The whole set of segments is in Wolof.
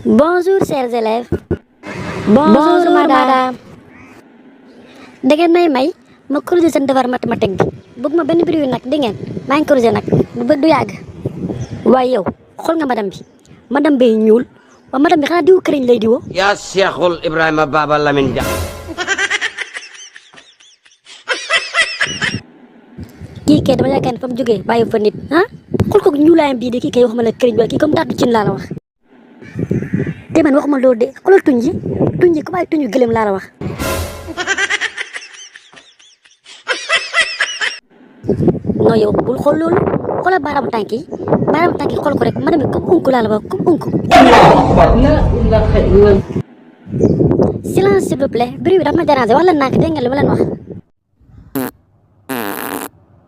Bonjour chers élèves. Bonjour madame. Da ngeen may ma corriger seen devoir mathématique bi bëgg ma benn bruit nag di ngeen maa ngi corriger nag du yàgg. waaye yow xool nga madame bay ñuul wa madame bi xanaa diwu këriñ lay diwoo. yaa Cheikhul Ibrahima Baba Lamine Dia. kii kay dama yaakaar ne fa mu jógee bàyyi fa nit ah xool ko ñuulaayam bii de kii kay waxuma la këriñ wala kii comme taatu cin laa la wax. te man waxuma loolu de xoolal tuñ ji ku bàyyi tuñu gëlëm laa la wax. non yow bul xool loolu xoolal baaraamu tànk yi xool ko rek madame bi comme unku laa la wax comme unku. silence s'il vous plaît bruit bi dafa ma déranger wax la nànk dégg nga li ma leen wax.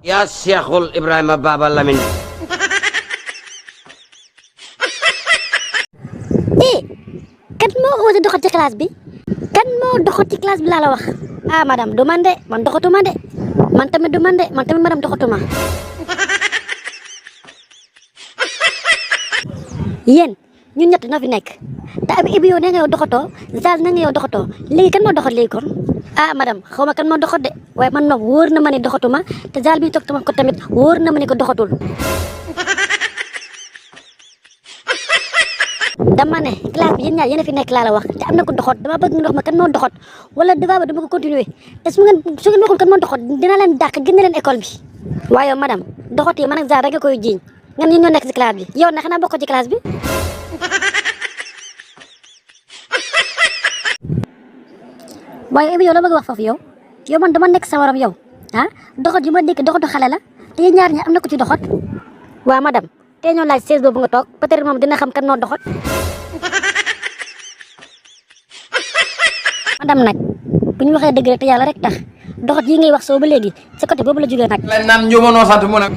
yaa Cheikhul Ibrahima Baba Lamine. kan moo osé doxat ci classe bi laa la wax ah madame du man de man doxatuma de man tamit du man de man tamit madame doxatuma. yéen ñun ñett ñoo fi nekk te abi ibi yow nee nga yow doxatoo Zal nee nga yow doxatoo léegi kan moo doxat léegi kon ah madame xaw ma kan moo doxat de waaye man moom wóor na ma ne doxatuma te Zal bi toog tama ko tamit wóor na ma ne ko doxatul. dama ne classe bi yéen ñaar yéen a fi nekk laa la wax te am na ko doxat dama bëgg nga wax ma kan moo doxat wala débat ba dama ko continuer te su ngeen waxul kan moo doxat dina leen dàq génne leen école bi. waaye yow madame doxat yi man ak Zal rek nga koy jiiñ ngeen ñun ñoo nekk ci classe bi yow nag xanaa bokk ci classe bi. waaye Ibi yow la bëgg wax foofu yow man dama nekk sa waram yow ah doxat yu ma dégg doxatu xale la te yéen ñaar ñi am na ko ci doxat. waaw madame te ñoo laaj 16 boobu nga toog peut-être moom dina xam kan moo doxat. madame nag bu ñu waxee dëgg rek te yàlla rek tax doxat yi ngay wax soo ba léegi sa côté boobu la jógee nag. leen naan ñu mënoo sant mu nag.